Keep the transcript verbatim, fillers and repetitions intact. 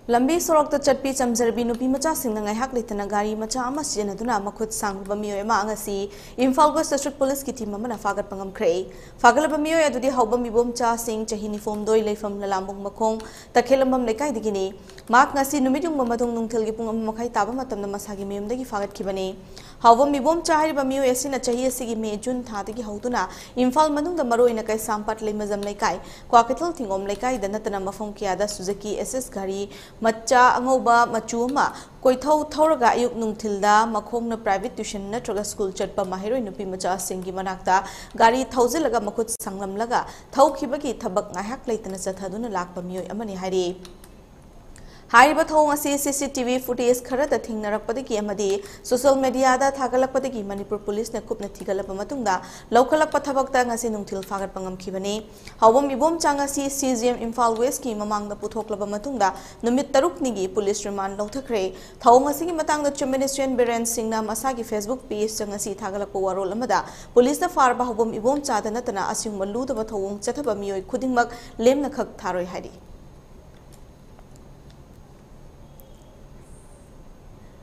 ꯂꯝꯕꯤ ꯁꯣꯔꯣꯛꯇ ꯆꯠꯄꯤ ꯆꯝꯖꯔꯕꯤ ꯅꯨꯄꯤ ꯃꯆꯥꯁꯤꯡꯅ ꯉꯥꯏꯍꯥꯛ ꯂꯩꯇꯅ ꯒꯥꯔꯤ ꯃꯆꯥ ꯑꯃ ꯁꯤꯖꯤꯟꯅꯗꯨꯅ ꯃꯈꯨꯠ ꯁꯥꯡꯂꯕ ꯃꯤꯑꯣꯏ ꯑꯃ ꯉꯁꯤ ꯏꯝꯐꯥꯜ ꯋꯦꯁ ꯗꯤꯁꯇ꯭ꯔꯤꯛ ꯄꯨꯂꯤꯁꯀꯤ ꯇꯤꯝ ꯑꯃꯅ ꯐꯥꯒꯠꯄ ꯉꯝꯈ꯭ꯔꯦ꯫ ꯐꯥꯒꯠꯂꯕ ꯃꯤꯑꯣꯏ ꯑꯗꯨꯗꯤ ꯍꯥꯎꯕꯝ ꯏꯕꯣꯝꯆꯥ ꯁꯤꯡ, ꯆꯍꯤ ꯅꯤꯐꯨꯍꯨꯝꯗꯣꯏ, ꯂꯩꯐꯝ ꯂꯂꯥꯝꯕꯨꯡ ꯃꯈꯣꯡ, ꯇꯈꯦꯂꯝꯕꯝ ꯂꯩꯀꯥꯏꯗꯒꯤꯅꯤ꯫ ꯃꯍꯥꯛ ꯉꯁꯤ ꯅꯨꯃꯤꯠ ꯌꯨꯡꯕ ꯃꯇꯨꯡ ꯅꯨꯡꯊꯤꯜꯒꯤ ꯄꯨꯡ ꯑꯃ ꯃꯈꯥꯏ ꯇꯥꯕ ꯃꯇꯝꯗ ꯃꯁꯥꯒꯤ ꯃꯌꯨꯝꯗꯒꯤ ꯐꯥꯒꯠꯈꯤꯕꯅꯤ꯫ ꯍꯥꯎꯕꯝ ꯏꯕꯣꯝꯆꯥ ꯍꯥꯏꯔꯤꯕ ꯃꯤꯑꯣꯏ ꯑꯁꯤꯅ ꯆꯍꯤ ꯑꯁꯤꯒꯤ ꯃꯦ, ꯖꯨꯟ ꯊꯥꯗꯒꯤ ꯍꯧꯗꯨꯅ ꯏꯝꯐꯥꯜ ꯃꯅꯨꯡꯗ ꯃꯔꯨꯑꯣꯏꯅ ꯀꯩꯁꯥꯝꯄꯥꯠ, ꯂꯩꯃꯖꯝ ꯂꯩꯀꯥꯏ, ꯀ꯭ꯋꯥꯀꯩꯊꯦꯜ ꯊꯤꯡꯒꯣꯝ ꯂꯩꯀꯥꯏꯗ ꯅꯠꯇꯅ ꯃꯐꯝ ꯀꯌꯥꯗ ꯁꯨꯖꯨꯀꯤ ꯑꯦꯁ ꯑꯦꯁ ꯒꯥꯔꯤ ꯃꯆꯥ ꯑꯉꯧꯕ ꯃꯆꯨ ꯑꯃ ꯀꯣꯏꯊꯧ ꯊꯧꯔꯒ ꯑꯌꯨꯛ ꯅꯨꯡꯊꯤꯜꯗ ꯃꯈꯣꯡꯅ ꯄ꯭ꯔꯥꯏꯚꯦꯠ ꯇ꯭ꯌꯨꯁꯟ ꯅꯠꯇ꯭ꯔꯒ ꯁ꯭ꯀꯨꯜ ꯆꯠꯄ ꯃꯍꯩꯔꯣꯏ ꯅꯨꯄꯤ ꯃꯆꯥꯁꯤꯡꯒꯤ ꯃꯅꯥꯛꯇ ꯒꯥꯔꯤ ꯊꯧꯖꯤꯜꯂꯒ ꯃꯈꯨꯠ ꯁꯪꯂꯝꯂꯒ ꯊꯧꯈꯤꯕꯒꯤ ꯊꯕꯛ ꯉꯥꯏꯍꯥꯛ ꯂꯩꯇꯅ ꯆꯠꯊꯗꯨꯅ ꯂꯥꯛꯄ ꯃꯤꯑꯣꯏ ꯑꯃꯅꯤ ꯍꯥꯏꯔꯤ꯫ ꯍꯥꯏꯔꯤꯕ ꯊꯧꯑꯣꯡ ꯑꯁꯤ ꯁꯤ ꯁꯤ ꯇꯤ ꯚꯤ ꯐꯨꯇꯦꯖ ꯈꯔꯗ ꯊꯦꯡꯅꯔꯛꯄꯗꯒꯤ ꯑꯃꯗꯤ ꯁꯣꯁꯤꯌꯦꯜ ꯃꯦꯗꯤꯌꯥꯗ ꯊꯥꯒꯠꯂꯛꯄꯗꯒꯤ ꯃꯅꯤꯄꯨꯔ ꯄꯨꯂꯤꯁꯅ ꯀꯨꯞꯅ ꯊꯤꯒꯠꯂꯕ ꯃꯇꯨꯡꯗ ꯂꯧꯈꯠꯂꯛꯄ ꯊꯕꯛꯇ ꯉꯁꯤ ꯅꯨꯡꯊꯤꯜ ꯐꯥꯒꯠꯄ ꯉꯝꯈꯤꯕꯅꯤ꯫ ꯍꯥꯎꯕꯝ ꯏꯕꯣꯝꯆꯥ ꯉꯁꯤ ꯁꯤ ꯖꯤ ꯑꯦꯝ ꯏꯝꯐꯥꯜ ꯋꯦꯁꯀꯤ ꯃꯃꯥꯡꯗ ꯄꯨꯊꯣꯛꯂꯕ ꯃꯇꯨꯡꯗ ꯅꯨꯃꯤꯠ ꯇꯔꯨꯛꯅꯤꯒꯤ ꯄꯨꯂꯤꯁ ꯔꯤꯃꯥꯟ ꯂꯧꯊꯈ꯭ꯔꯦ꯫ ꯊꯧꯑꯣꯡ ꯑꯁꯤꯒꯤ ꯃꯇꯥꯡꯗ ꯆꯤꯐ ꯃꯤꯅꯤꯁꯇꯔ ꯕꯤꯔꯦꯟ ꯁꯤꯡꯅ ꯃꯁꯥꯒꯤ ꯐꯦꯁꯕꯨꯛ ꯄꯦꯖꯇ ꯉꯁꯤ ꯊꯥꯒꯠꯂꯛꯄ ꯋꯥꯔꯣꯜ ꯑꯃꯗ ꯄꯨꯂꯤꯁꯅ ꯐꯥꯔꯕ ꯍꯥꯎꯕꯝ ꯏꯕꯣꯝꯆꯥꯗ ꯅꯠꯇꯅ ꯑꯁꯤꯒꯨꯝꯕ ꯂꯨꯗꯕ ꯊꯧꯑꯣꯡ ꯆꯠꯊꯕ ꯃꯤꯑꯣꯏ ꯈꯨꯗꯤꯡꯃꯛ ꯂꯦꯝꯅꯈꯛ ꯊꯥꯔꯣꯏ ꯍꯥꯏꯔꯤ꯫